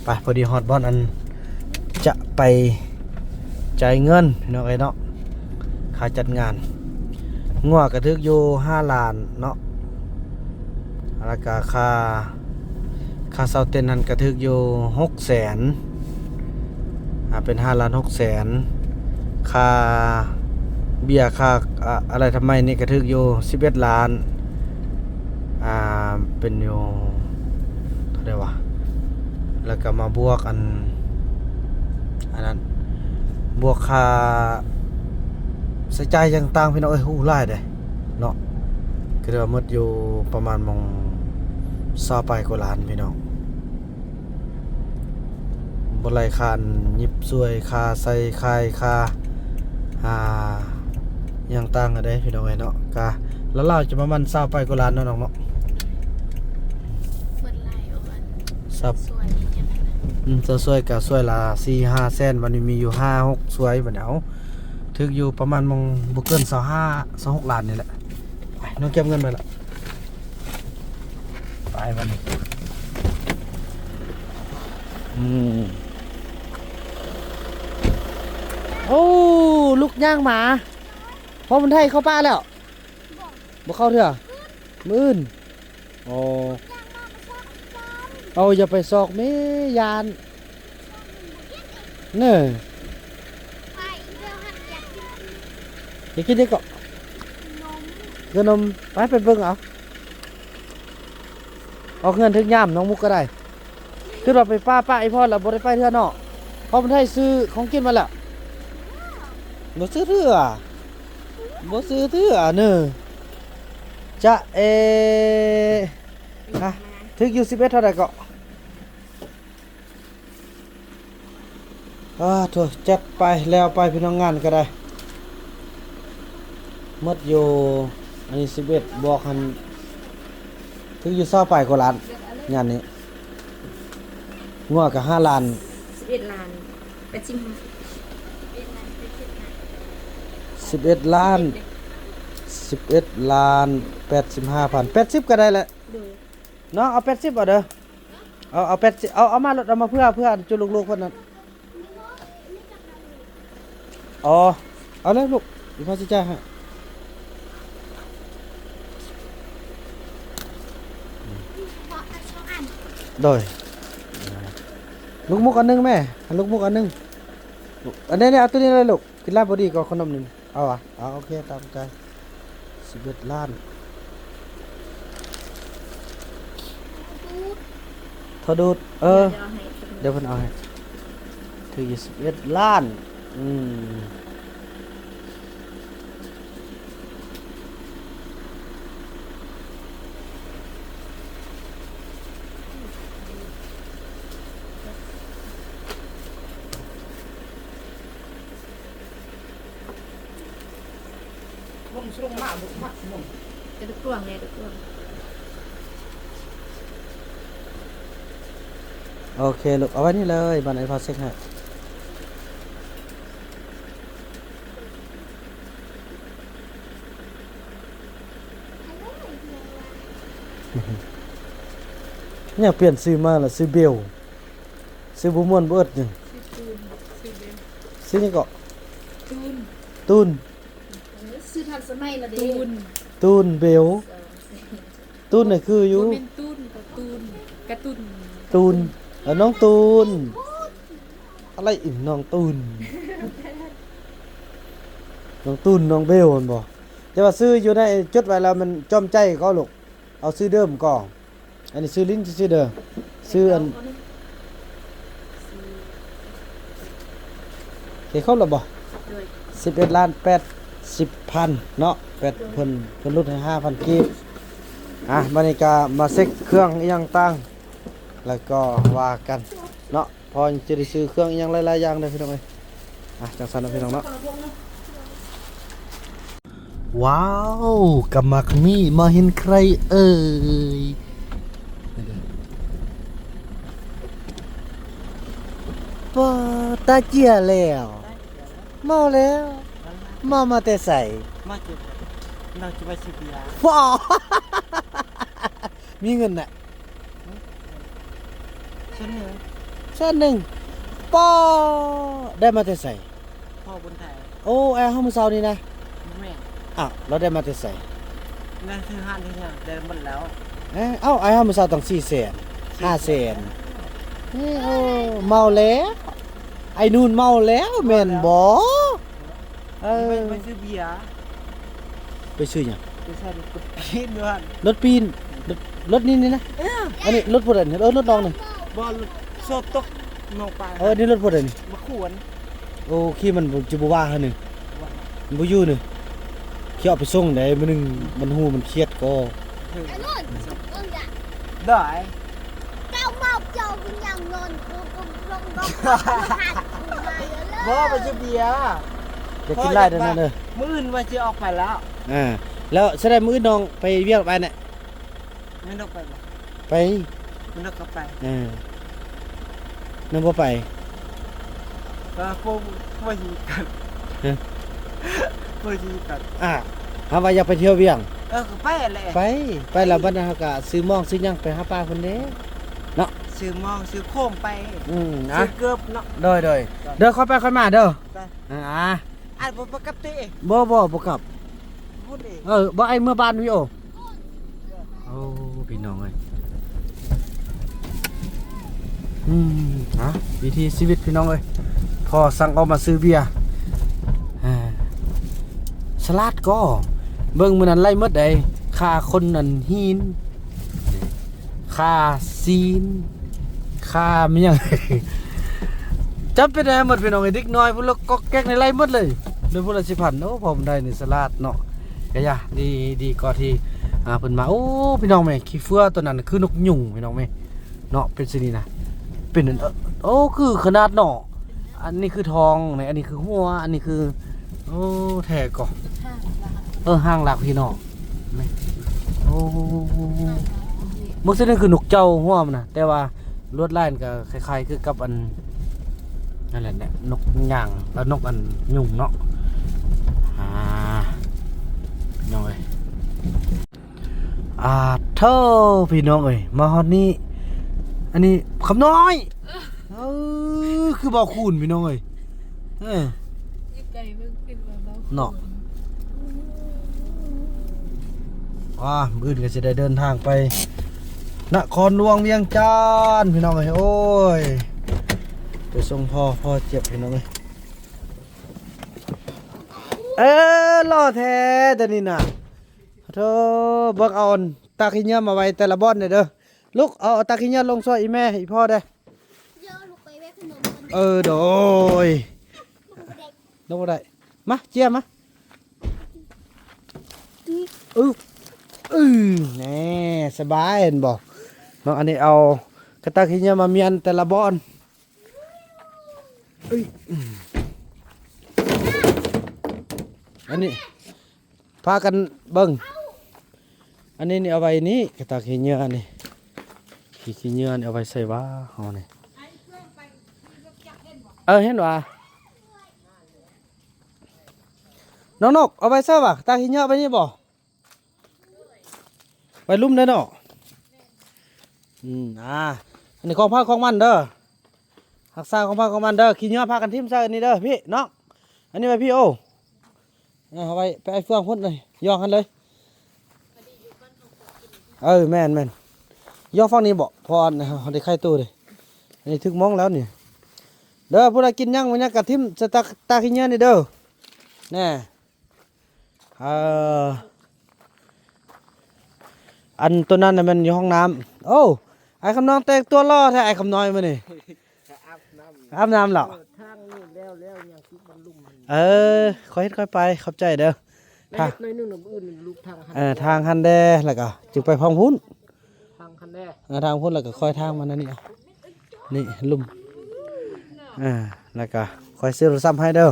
ໄປ ພໍດີຮອດບ່ອນອັນຈະໄປຈ່າຍເງິນພີ່ນ້ອງເອີຍເນາະ. ຄ່າຈັດງານ ງົວກະຖືກຢູ່ຫ້າລ້ານເນາະ, ແລ້ວກະຄ່າ ຄ່າເຊົ່າເຕັນຫັ້ນກະຖືກຢູ່ຫົກແສນ ອ່າ ເປັນຫ້າລ້ານຫົກແສນ. ຄ່າເບຍ ຄ່າ ອາ ອາໄລທຳໄມນີ້ກະຖືກຢູ່ສິບເອັດລ້ານ ອ່າ ເປັນຢູ່ເທົ່າໃດວະ? ແລ້ວກະມາບວກອັນ ອັນນັ້ນ ບວກຄ່າໃຊ້ຈ່າຍຢ່າງຕ່າງພີ່ນ້ອງເອີຍ. ໂອ້ ຫຼາຍເດ້ເນາະ, ກະຖືວ່າໝົດຢູ່ປະມານໝ່ອງຊາວປາຍກວ່າລ້ານພີ່ນ້ອງ. ບໍ່ໄລ່ຄ່າຫຍິບສວຍ ຄ່າໃສ່ຂາຍ ຄ່າ ອ່າ ຫຍັງຕ່າງກັນເດ້ພີ່ນ້ອງເອີຍເນາະ. ກະລາວໆຈະປະມານຊາວປາຍກວ່າລ້ານເນາະນ້ອງເນາະ. ເບິດຫຼາຍ ເອົາອັນ ຊາວ ສວຍນີ້ຫຍັງຫັ້ນນະ ອືມ ຊາວສວຍກະສວຍລະສີ່ຫ້າແສນ, ບັດນີ້ມີຢູ່ຫ້າຫົກສວຍ. ບັດນີ້ ເອົາ ຖືກຢູ່ປະມານໝ່ອງບໍ່ເກີນຊາວຫ້າ ຊາວຫົກລ້ານນີ້ແຫຼະ. ໄປ ນ້ອງເກັບເງິນໄວ້ລະ. ໄປບັດນີ້ ອືມ ໂອ້ ລູກຍ່າງໝາ ພໍ່ບຸນໄທເຂົ້າປ່າແລ້ວ. ບໍ່ເຂົ້າເທື່ອ ມື້ອື່ນ. ອໍ ເອົາ ຢ່າໄປຊອກແມ່ ຢ້ານ. ເນີ ໄປເດີ ຢາກກິນ ຢາກກິນຫຍັງເກາະ? ຂະໜົມ ຂະໜົມ. ໄປ ໄປເບິ່ງເອົາ. ອອກເຮືອນຖືກຍາມ ນ້ອງມຸກກໍໄດ້. ຄິດວ່າໄປປ່າ ປະອີ່ພອນລະບໍ່ໄດ້ໄປເທື່ອເນາະ, ເພາະມັນໄດ້ຊື້ຂອງກິນມາແລ້ວ. ບໍ່ຊື້ເທື່ອ ບໍ່ຊື້ເທື່ອເນີ. ຈະເອ ຮະ ຖືກຢູ່ສິບເອັດເທົ່າໃດເກາະ? ອາ ໂທ້ ຈັດໄປ ແລ້ວໄປພີ່ນ້ອງ. ງານກໍໄດ້ໝົດຢູ່ ອັນນີ້ສິບເອັດບວກຫັ້ນ ຖືກຢູ່ຊາວປາຍກວ່າລ້ານ. ງານນີ້ງົວກໍຫ້າລ້ານ ສິບເອັດລ້ານແປດສິບຫ້າ ສິບເອັດລ້ານ ສິບເອັດລ້ານແປດສິບຫ້າພັນ ແປດສິບກໍໄດ້ແຫຼະ ໂດຍ ເນາະ. ເອົາແປດສິບເອົາເດີ. ເອົາ ເອົາແປດສິບ ເອົາ ເອົາມາໂລດ ເອົາມາເພື່ອ ເພື່ອອັນຈຸລູກໆເພິ່ນນັ້ນ. ອໍ ເອົາເລີຍລູກ ອີ່ພໍ່ຊິຈ່າຍໃຫ້. ໂດຍ ລູກມຸກອັນໜຶ່ງແມ່ ໃຫ້ລູກມຸກອັນໜຶ່ງ. ອັນນີ້ ນີ້ ເອົາໂຕນີ້ເລີຍລູກ ກິນລາບບໍດີກວ່າຂະໜົມນີ້. ເອົາຫວາ? ເອົາ ໂອເຄ ຕາມໃຈ. ສິບເອັດລ້ານ ຖອດດູດ ເອີ ດຽວເພິ່ນເອົາໃຫ້. ຖືກຢູ່ສິບເອັດລ້ານ. ອືມ. ລົງ ລົງມາ ລົງມາ ລົງ ເອົາຕົວກວ້າງແດ່ ຕົວກວ້າງ. ໂອເຄລູກ ເອົາໄວ້ນີ້ເລີຍ ບາດນີ້ພໍ່ເຊັກໃຫ້. ແນວປ່ຽນຊື່ມາລະຊື່ເບວ ຊື່ບໍ່ມ່ວນບໍ່ເອິດຫຍັງ. ຊື່ຕູນ ຊື່ເບວ ຊື່ຫຍັງເກາະ? ຕູນ ຕູນ. ເອີ ຊື່ທັນສະໄໝລະເດ້ ຕູນ ຕູນເບວ. ຕູນນີ້ຄືຢູ່ ບໍ່ແມ່ນຕູນ ກາຕູນ ກາຕູນ ຕູນ ເອີ ນ້ອງຕູນ. ອະໄລອີກ ນ້ອງຕູນ ນ້ອງຕູນ ນ້ອງເບວ ແມ່ນບໍ່? ແຕ່ວ່າຊື່ຢູ່ໃນຈົດໄວ້ແລ້ວ ມັນຈອມໃຈເຂົາລູກ ເອົາຊື່ເດີມກ່ອນ. ອັນນີ້ຊື່ຫຼິ້ນຊື່ໆເດີ ຊື່ອັນ ເຮັດຄົບແລ້ວບໍ່? ໂດຍ ສິບເອັດລ້ານແປດສິບພັນເນາະ ແປດ ໂດຍ ເພິ່ນ ເພິ່ນຫຼຸດໃຫ້ຫ້າພັນກີບ. ອ່ະ ບາດນີ້ກະມາເຊັກເຄື່ອງອີ່ຫຍັງຕ່າງ. ແລ້ວກໍວ່າກັນເນາະ ເພາະຈະໄດ້ຊື້ເຄື່ອງອີ່ຫຍັງຫຼາຍໆຢ່າງເດີພີ່ນ້ອງເອີຍ. ອ່ະ ຈັ່ງຊັ້ນເນາະພີ່ນ້ອງເນາະ. ວ້າວ ກະໝາກມີ້ ມາເຫັນໃຄເອີຍ. ປ້າ ຕາເຈ້ຍແລ້ວ ເມົາແລ້ວ. ເມົາມາແຕ່ໃສ? ມາຈາກ ເຮົາຈະໄປຊື້ເບຍ. ຟ້າ ມີເງິນນະ? ແສນໜຶ່ງ. ແສນໜຶ່ງ ປ້າ ໄດ້ມາແຕ່ໃສ? ພໍ່ບຸນໄທ. ໂອ້ ອ້າຍເຮົາມື້ເຊົ້ານີ້ນະ? ບໍ່ແມ່ນ. ອ້າວ ລາວໄດ້ມາແຕ່ໃສ? ແມ່ນຊື້ຮ້ານທີ່ຫຍັງ ແຕ່ໝົດແລ້ວ. ເອີ ເອົ້າ ອ້າຍເຮົາມື້ເຊົ້າຕັ້ງສີ່ແສນ ຫ້າແສນ. ເອີ ໂອ້ ເມົາແລ້ວ ໄອ້ນູນເມົາແລ້ວແມ່ນບໍ່? ເອີ ໄປ ໄປຊື້ເບຍ. ໄປຊື້ຫຍັງ? ໄປໃສ່ລົດປີນຢູ່ຫັ້ນ. ລົດປີນ? ລົດ ລົດນີ້ນີ້ນະ? ເອີ ອັນນີ້ລົດຜູ້ໃດນີ້? ເອີ ລົດນ້ອງນີ້. ບໍ່ ລົດໂຊດຕົກນ້ອງໄປ. ເອີ ອັນນີ້ລົດຜູ້ໃດນີ້? ບັກຂວນ. ໂອເຄ ມັນຈະບໍ່ວ່າຫັ້ນນີ້ ບໍ່ຢູ່ນີ້ ຊິເອົາໄປສົ່ງໃດ ມື້ໜຶ່ງມັນຮູ້ມັນຄຽດກໍ. ໄອ້ນຸ່ນ ໄດ້ ເຈົ້າເມົາເຈົ້າຍັງນອນ ບໍ່ ໄປຊື້ເບຍ. ຢ່າກິນຫຼາຍເດີນັ້ນເດີ. ມື້ອື່ນວ່າຊິອອກໄປແລ້ວ. ອ່າ ແລ້ວສະແດງມື້ອື່ນນ້ອງໄປວຽກໄປແນະ. ແມ່ນອກໄປບໍ່? ໄປ. ແມ່ນອກກໍໄປ. ເອີ ແມ່ນບໍ່ໄປ ກໍພວກ ພວກທີ່ກັນ. ຮະ? ພວກທີ່ກັນ. ອ່າ ເຮົາວ່າຢາກໄປທ່ຽວວຽງ. ເອີ ກໍໄປແຫຼະ. ໄປ ໄປແລ້ວບັດນັ້ນເຮົາກໍຊື້ໝອງຊື້ຫຍັງໄປຫາປ້າເພິ່ນເດ້ເນາະ. ຊື້ໝອງຊື້ໂຄມໄປ. ອືມ ອ່ະ ຊື້ເກີບເນາະ. ໂດຍ ໂດຍ ເດີ ຄ່ອຍໄປຄ່ອຍມາເດີ. ໄປ. ອ່າ ອ້າຍບໍ່ ບໍ່ກັບຕິ? ບໍ່ ບໍ່ ບໍ່ກັບ. ພຸ້ນເອງ. ເອີ ບໍ່ ອ້າຍເມືອບ້ານຢູ່. ໂອ້ ພີ່ນ້ອງເອີຍ ອືມ ຫາ ວິຖີຊີວິດພີ່ນ້ອງເອີຍ. ພໍສັ່ງອອກມາຊື້ເບຍ ອ່າ ສະຫຼາດກໍ ເບິ່ງມື້ນັ້ນໄລ່ໝົດໃດ ຄ່າຄົນອັນຫີນ ຄ່າຊີ້ນ ຄ່າມີຫຍັງ ຈຳເປັນໄດ້ໝົດພີ່ນ້ອງເອີຍ. ເດັກນ້ອຍພຸ້ນລະກອກແກກໃນໄລ່ໝົດເລີຍ ເດືອນພຸ້ນລະສິບພັນ. ໂອ້ ພໍມັນໄດ້ນີ້ສະຫຼາດເນາະ ກະຢ່າ ດີ ດີກວ່າທີ່ ອ່າ ເພິ່ນມາ. ໂອ້ ພີ່ນ້ອງແມ່ ຂີ້ເຟືອຕົວນັ້ນຄືນົກຍຸງພີ່ນ້ອງແມ່ເນາະ ເປັນຊີ້ນີ້ນະ ເປັນອັນ ໂອ້ ຄືຂະໜາດເນາະ. ອັນນີ້ຄືທ້ອງ ອັນນີ້ຄືຫົວ ອັນນີ້ຄື ໂອ້ ແທ້ກໍ ເອີ ຫາງລາກພີ່ນ້ອງ. ໂອ້ ເບິ່ງຊິ ນີ້ຄືນົກເຈົ້າຫົວມັນນະ ແຕ່ວ່າລວດລາຍມັນກໍຄ້າຍໆຄືກັບອັນ ນັ້ນແຫຼະ ນົກຍາງ ແລ້ວນົກອັນຍຸງເນາະ. ອ່າ ນ້ອງເອີຍ ອາ ເທີ ພີ່ນ້ອງເອີຍ ມາຮອດນີ້ ອັນນີ້ຄຳນ້ອຍ. ເອີ ຄືເບົາຄູນພີ່ນ້ອງເອີຍ ເອີ ຢູ່ໄກເບິ່ງຂຶ້ນວ່າເບົາຄູນເນາະ. ວ່າ ມື້ອື່ນກໍຊິໄດ້ເດີນທາງໄປນະຄອນຫຼວງວຽງຈັນພີ່ນ້ອງເອີຍ. ໂອ້ຍ ໄປສົ່ງພໍ່ ພໍ່ເຈັບພີ່ນ້ອງເອີຍ. ເອີ ຫຼໍ່ແທ້ແຕ່ນີ້ນະ. ໂທ ເບິ່ງເອົາອັນຕັກຂີ້ເຫຍື້ອມາໄວ້ແຕ່ລະບ່ອນແດ່ເດີ. ລຸກ ເອົາ ເອົາຕັກຂີ້ເຫຍື້ອລົງຊ່ວຍອີ່ແມ່ ອີ່ພໍ່ແດ່. ເອີ ໂດຍ ລົງບໍ່ໄດ້. ມາ ເຈ້ຍມາ. ອຶ ອື ແນ່ ສະບາຍ ເຫັນບໍ່. ເບິ່ງ ອັນນີ້ເອົາກະຕັກຂີ້ເຫຍື້ອມາມ້ຽນແຕ່ລະບ່ອນ. ເອີຍ ອັນນີ້ ພາກັນເບິ່ງ ອັນນີ້ນີ້ເອົາໄວ້ນີ້ ກະຕັກຂີ້ເຫຍື້ອນີ້ ຂີ້ ຂີ້ເຫຍື້ອນີ້ເອົາໄວ້ໃສຫວາເຮົານີ້. ເອີ ເຫັນຫວາ ນ້ອງນົກ ເອົາໄວ້ໃສຫວາ ກະຕັກຂີ້ເຫຍື້ອໄວ້ນີ້ບໍ່? ໄວ້ລຸ່ມເດີເນາະ. ອືມ ອ່າ ອັນນີ້ຂອງໃຜຂອງມັນເດີ ຮັກສາຂອງໃຜຂອງມັນເດີ. ຂີ້ເຫຍື້ອພາກັນຖິ້ມໃສ່ອັນນີ້ເດີ ພີ່ນ້ອງ ອັນນີ້ໄວ້ພີ່. ໂອ້ ເອົາໄວ້ໄປໄອ້ເຟືອງພຸ້ນເລີຍ ຢອກຫັ້ນເລີຍ. ເອີ ແມ່ນໆ ຢອກຝັ່ງນີ້ບໍ ເພາະອັນເຮົາໄດ້ໄຂ່ໂຕເດ້. ອັນນີ້ຖືກໝ່ອງແລ້ວນີ້ເດີ. ຜູ້ໃດກິນຫຍັງມັນຫຍັງກະຖິ້ມໃສ່ຕັກ ຕັກຂີ້ເຫຍື້ອນີ້ເດີ ແນ່. ເອີ ອັນໂຕນັ້ນນະແມ່ນຢູ່ຫ້ອງນ້ຳ. ໂອ້ ອ້າຍຄຳນ້ອຍແຕ່ງຕົວຫຼໍ່ແທ້ ອ້າຍຄຳນ້ອຍມື້ນີ້ ອາບນ້ຳ ອາບນ້ຳແລ້ວ. ເອີ ທາງນີ້ແລ້ວ ແລ້ວຍັງຕິດບັນລຸມຫັ້ນ. ເອີ ຄ່ອຍເຮັດຄ່ອຍໄປ ຂອບໃຈເດີ. ໄປເຮັດໜ້ອຍໜຶ່ງນະ ມື້ອື່ນລູກທາງຫັ້ນ ເອີ ທາງຫັ້ນແດ່ ແລ້ວກໍຈຶ່ງໄປພອງພຸ້ນ. ທາງ ອ່າ ທາງພຸ້ນ ແລ້ວກໍຄ່ອຍທາງມາແນວນີ້ ນີ້ລຸ່ມ ອ່າ ແລ້ວກໍຄ່ອຍຊື້ໂທລະສັບໃຫ້ເດີ.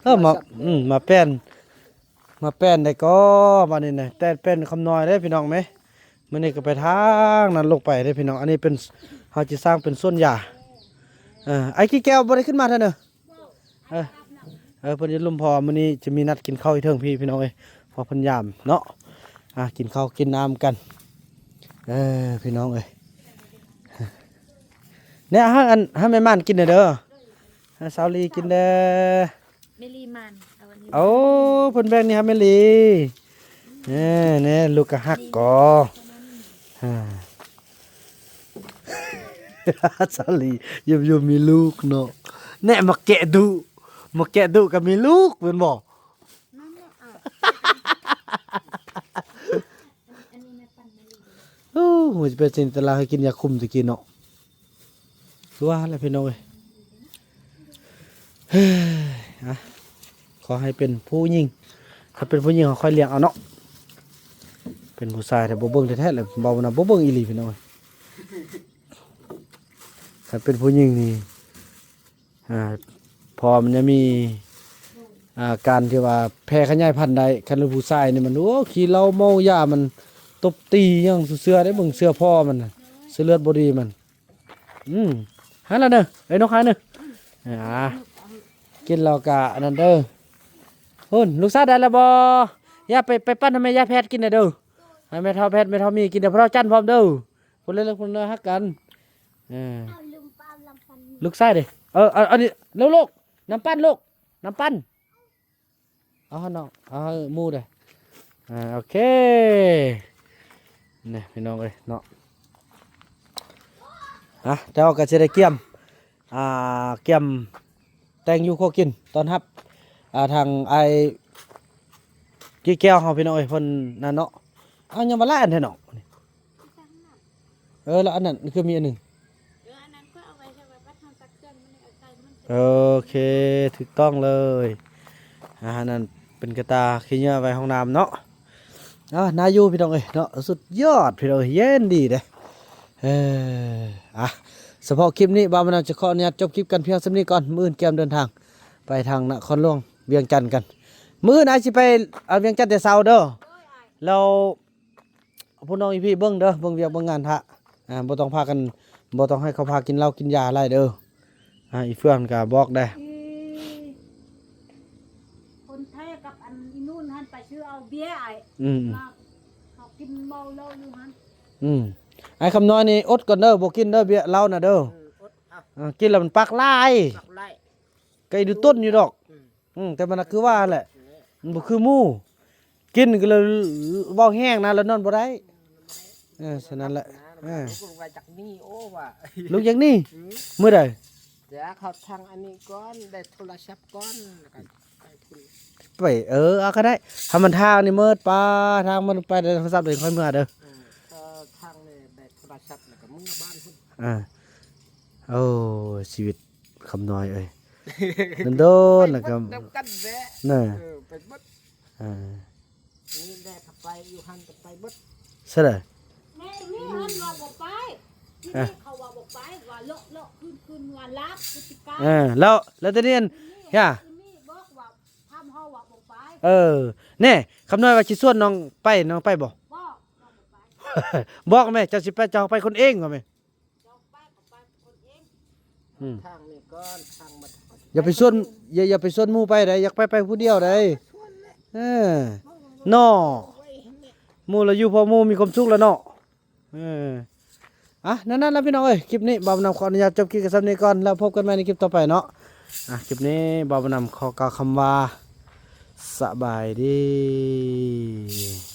ເອີ ມາ ອືມ ມາແປ້ນ ມາແປ້ນໄດ້ກໍບາດນີ້ນະ ແຕ່ແປ້ນຄຳນ້ອຍເດ້ພີ່ນ້ອງເມ. ມື້ນີ້ກໍໄປທາງນັ້ນລົງໄປເດ້ພີ່ນ້ອງ. ອັນນີ້ເປັນ ເຮົາຈະສ້າງເປັນສວນຢາ. ເອີ ອ້າຍກີແກ້ວບໍ່ໄດ້ຂຶ້ນມາເທື່ອເນີ. ເອີ ເອີ ເພິ່ນຢູ່ລຸ່ມ ເພາະວ່າມື້ນີ້ຈະມີນັດກິນເຂົ້າຢູ່ເທິງພີ້ພີ່ນ້ອງເອີຍ ເພາະເພິ່ນຢາມເນາະ. ອ່າ ກິນເຂົ້າກິນນ້ຳກັນ ເອີ ພີ່ນ້ອງເອີຍ. ແນ່ ໃຫ້ອັນ ໃຫ້ແມ່ໝານກິນແດ່ເດີ ໃຫ້ສາວລີກິນແດ່. ແມ່ລີໝານ ເອົາອັນນີ້ ໂອ້ ເພິ່ນແບ່ງນີ້ໃຫ້ແມ່ລີ. ແນ່ ແນ່ ລູກກໍຮັກກໍ ອ່າ ສາວລີ ຢູ່ໆມີລູກເນາະ. ແນ່ ມາແກະດຸ ມາແກະດຸກໍມີລູກແມ່ນບໍ່? ນັ້ນແຫຼະ ອ່ະ ອັນນີ້ແມ່ປັນແມ່ລີ. ໂອ້ ມັນຈະເປັນສິ່ງອັນຕະລາຍ ໃຫ້ກິນຢາຄຸມຕະກີ້ເນາະ. ຄືວ່າແຫຼະພີ່ນ້ອງເອີຍ ເຮີ້ຍ ອ່ະ ຂໍໃຫ້ເປັນຜູ້ຍິງ ຄັນເປັນຜູ້ຍິງເຮົາຄ່ອຍລ້ຽງເອົາເນາະ. ເປັນຜູ້ຊາຍແທ້ບໍ່ເບິ່ງແທ້ໆ ແຫຼະ ເວົ້ານຳບໍ່ເບິ່ງອີ່ຫຼີພີ່ນ້ອງເອີຍ. ຄັນເປັນຜູ້ຍິງນີ້ ອ່າ ເພາະວ່າມັນຍັງມີ ອ່າ ການທີ່ວ່າແຜ່ຂະຫຍາຍພັນໄດ້. ຄັນເປັນຜູ້ຊາຍນີ້ມັນ ໂອ້ ຂີ້ເຫຼົ້າເມົາຢາ ມັນຕົບຕີຫຍັງ ເຊື່ອເດ້ ເບິ່ງເຊື້ອພໍ່ມັນນະ ເຊື້ອເລືອດບໍ່ດີມັນ. ອືມ ຫັ້ນລະເດີ ເອີຍ ນົກຫັ້ນເດີ ອ່າ ກິນແລ້ວກະອັນນັ້ນເດີ. ພຸ້ນ ລູກຊາຍໄດ້ລະບໍ່? ຢ່າໄປ ໄປປັ້ນໃຫ້ແມ່ຍາແພດກິນແດ່ເດີ ໃຫ້ແມ່ເຖົ້າແພດ ແມ່ເຖົ້າມີກິນເດີ ພໍ່ເຖົ້າຈັນພ້ອມເດີ. ຜູ້ເລັກໆຜູ້ນ້ອຍຮັກກັນ ເອີ ລູກຊາຍເດ້ ເອີ ເອົາ ອັນນີ້ລູກໆ ນ້ຳປັ່ນລູກ ນ້ຳປັ່ນ. ເອົາໃຫ້ນ້ອງ ເອົາໃຫ້ໝູ່ເດີ້. ອ່າ ໂອເຄ ນີ້ພີ່ນ້ອງເອີຍເນາະ. ອ່ະ ແຕ່ວ່າກໍຊິໄດ້ກຽມ ອ່າ ກຽມແຕ່ງຢູ່ຄົວກິນ ຕ້ອນຮັບ ອ່າ ທາງອ້າຍກີແກ້ວເຮົາ ພີ່ນ້ອງເອີຍ ເພິ່ນນັ້ນເນາະ. ເອົາ ຍັງບໍ່ຫຼາຍອັນແທ້ເນາະ. ເອີ ແລ້ວອັນນັ້ນຄືມີອັນໜຶ່ງ. ເອີ ອັນນັ້ນກໍເອົາໄວ້ໃຫ້ບັດເຮົາຊັກເຄື່ອງມັນ ເອົາໃສ່ມັນ. ໂອເຄ ຖືກຕ້ອງເລີຍ. ອ່າ ອັນນັ້ນເປັນກະຕ່າຂີ້ເຫຍື້ອໄວ້ຫ້ອງນ້ຳເນາະ. ອ່າ ໜ້າຢູ່ພີ່ນ້ອງເອີຍເນາະ ສຸດຍອດພີ່ນ້ອງເອີຍ ເຢັນດີເດ້. ເອີ ອ່ະ ສະເພາະຄລິບນີ້ ບ່າວມະນາວຈະຂໍອະນຸຍາດຈົບຄລິບກັນພຽງສ່ຳນີ້ກ່ອນ. ມື້ອື່ນກຽມເດີນທາງໄປທາງນະຄອນຫຼວງວຽງຈັນກັນ. ມື້ອື່ນອ້າຍຊິໄປ ອ່າ ວຽງຈັນແຕ່ເຊົ້າເດີ. ແລ້ວ ພີ່ນ້ອງອີ່ພີເບິ່ງເດີ ເບິ່ງວຽກເບິ່ງງານທະ ອ່າ ບໍ່ຕ້ອງພາກັນ ບໍ່ຕ້ອງໃຫ້ເຂົາພາກິນເຫຼົ້າກິນຢາຫຼາຍເດີ. ອ່າ ອີ່ເຟື່ອນກໍບອກແດ່ ອີ່ຄົນໄທກັບອັນອີ່ນູ່ນຫັ້ນໄປຊື້ເອົາເບຍອ້າຍ. ອືມ ເຂົາກິນເມົາເຫຼົ້າຢູ່ຫັ້ນ. ອືມ ອ້າຍຄຳນ້ອຍນີ້ອົດກ່ອນເດີ ບໍ່ກິນເດີເບຍເຫຼົ້ານະເດີ. ເອີ ອົດ ອ່າ ກິນແລ້ວມັນປາກຫຼາຍ ປາກຫຼາຍ ໄກດູຕົ້ນຢູ່ດອກ. ອືມ ອືມ ແຕ່ມັນກໍຄືວ່າແຫຼະ ມັນບໍ່ຄືໝູ່ ກິນກໍເລີຍເວົ້າແຮງນະ ແລ້ວນອນບໍ່ໄດ້. ເອີ ສະນັ້ນແຫຼະ ເອີ ລູກຢາກໜີ ອືມ ມື້ໃດ? ຢາກເຂົ້າທາງອັນນີ້ກ່ອນ ໄດ້ໂທລະສັບກ່ອນ ແລ້ວກໍໄປພຸ້ນ ໄປ ເອີ ເອົາກໍໄດ້ ຖ້າມັນທາງນີ້ໝົດ ປາທາງມັນໄປໄດ້ໂທລະສັບ ເດີຄ່ອຍເມືອເດີ. ເອີ ຖ້າທາງນີ້ໄດ້ໂທລະສັບ ແລ້ວກໍເມືອບ້ານພຸ້ນ. ອ່າ ໂອ້ ຊີວິດ ຄຳນ້ອຍເອີຍ ໂດນໆ ແລ້ວກໍ ໄປເບິດນຳກັນແຫຼະ ນະ ເອີ ໄປເບິດ ອ່າ ນີ້ແຫຼະ ໄປຢູ່ຫັ້ນກໍໄປເບິດ ໃຊ່ລະ ແມ່ນ ມີອັນວ່າບໍ່ໄປ ທີ່ນີ້ເຂົາວ່າບໍ່ໄປ ວ່າເລາະໆ ຄືນໆ ວ່າລາບພຶດຕິກາ ເອີ ແລ້ວ ແລ້ວຕອນນີ້ອັນ ທີ່ນີ້ ຍາ ທີ່ນີ້ບອກວ່າ ຖາມເຮົາວ່າບໍ່ໄປ ເອີ ແນ່ ຄຳນ້ອຍວ່າຊິຊວນນ້ອງໄປ ນ້ອງໄປບໍ່? ບໍ່ ນ້ອງບໍ່ໄປ ບອກແມ່ ເຈົ້າຊິໄປ ເຈົ້າໄປຄົນເອງວ່າແມ່ ອືມ ທາງນີ້ກ່ອນ ທາງມັນ ຢ່າໄປຊວນ ຢ່າ ຢ່າໄປຊວນໝູ່ໄປໃດ໋ ຢາກໄປ ໄປຜູ້ດຽວໃດ໋. ເອີ ເນາະ ໝູ່ລະຢູ່ພໍໝູ່ມີຄວາມສຸກລະເນາະ. ເອີ ອ່ະ ນັ້ນໆ ລະພີ່ນ້ອງເອີຍ ຄລິບນີ້ບ່າວນຳຂໍອະນຸຍາດຈົບຄລິບກັນສ່ຳນີ້ກ່ອນ ແລ້ວພົບກັນໃໝ່ໃນຄລິບຕໍ່ໄປເນາະ. ອ່ະ ຄລິບນີ້ບ່າວນຳຂໍກ່າວຄຳວ່າ ສະບາຍດີ.